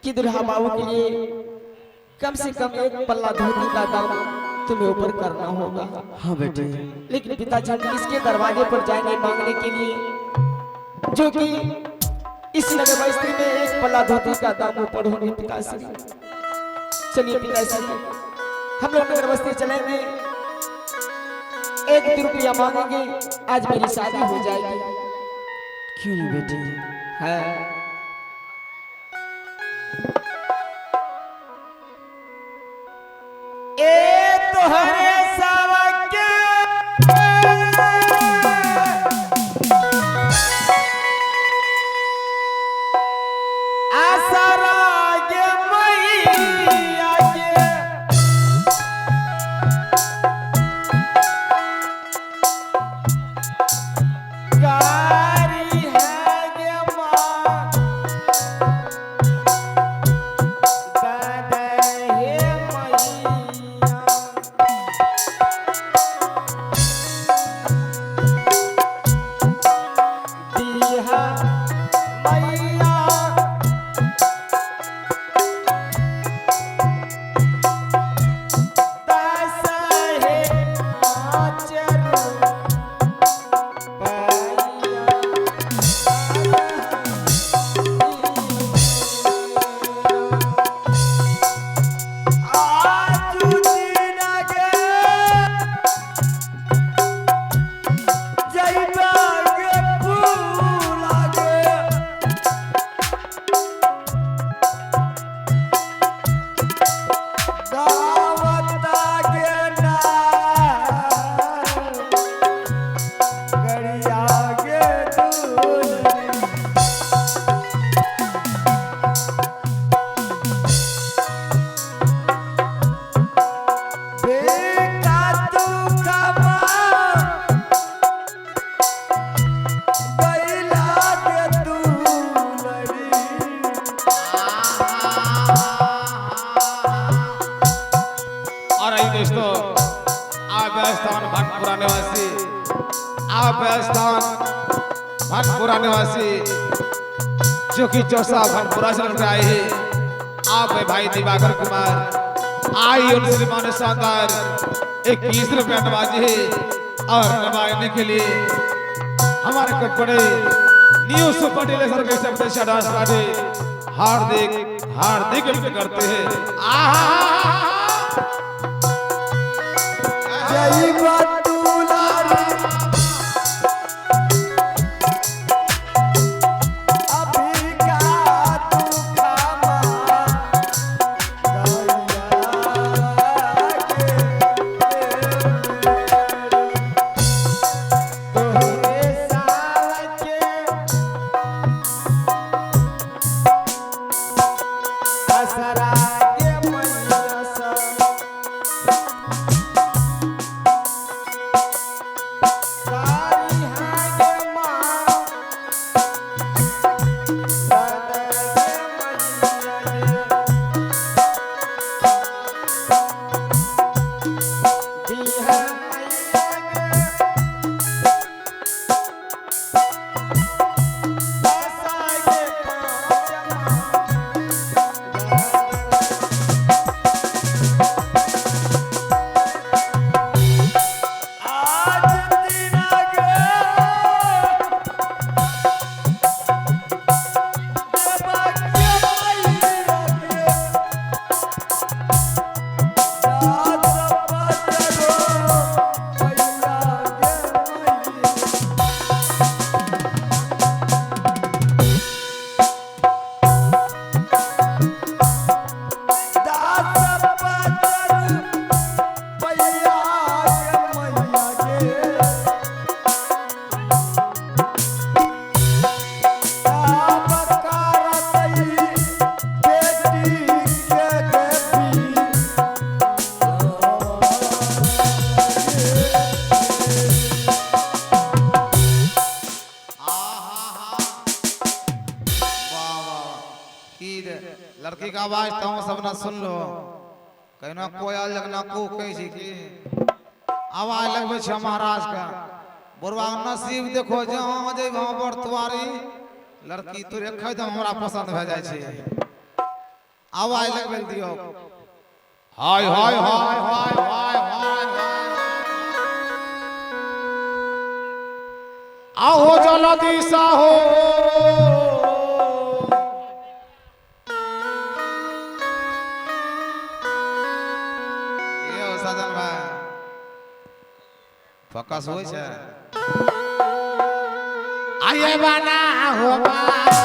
कि दुल्हा बाबू के लिए कम से कम एक पल्ला धोती का दाम तुम्हें ऊपर करना होगा। हाँ बेटे। लेकिन पिताजी हम किसके दरवाजे पर जाएंगे मांगने के लिए, जो कि इस नगर बस्ती में एक पल्ला धोती का दाम ऊपर होने। पिताश्री चलिए पिताश्री, हम लोग नगर बस्ती चलेंगे, 1 रुपया मांगेंगे, आज मेरी शादी हो जाएगी। क्यों नहीं बेटे? है ए तोहरे सावके आसरा गे मैया के कारी है गे माँ दादा हे मैया। दिहा मैया दास हे आचर और आई दोस्तों, आप स्थान भटपुरा निवासी, आप स्थान भटपुरा निवासी जो कि चौसा भटपुरा से लड़के आए हैं, आप है भाई दिवाकर कुमार आई उन श्रीमान शानदार 21 रुपया नवाजी है। और नवाजने के लिए हमारे कपड़े न्यू सुपर डीलर के शब्द डांस पार्टी हार्दिक हार्दिक अभिनंदन करते हैं। आहा लड़की का आवाज तो सब ना सुन लो, कहीं ना कोयल लगना को कहीं सी की आवाज लगबे छे महाराज का। बुढ़वा नसीब देखो जहाँ जे वहाँ पर तुम्हारी लड़की तो एक दम हमरा पसंद भए जाइ छै। आवाज लगबे दियो। हाय हाय हाय हाय हाय हाय हाय। आहो जलदी साहो। ये साजन भाई फोकस होइ छै। आइए बना हो प्रणाम।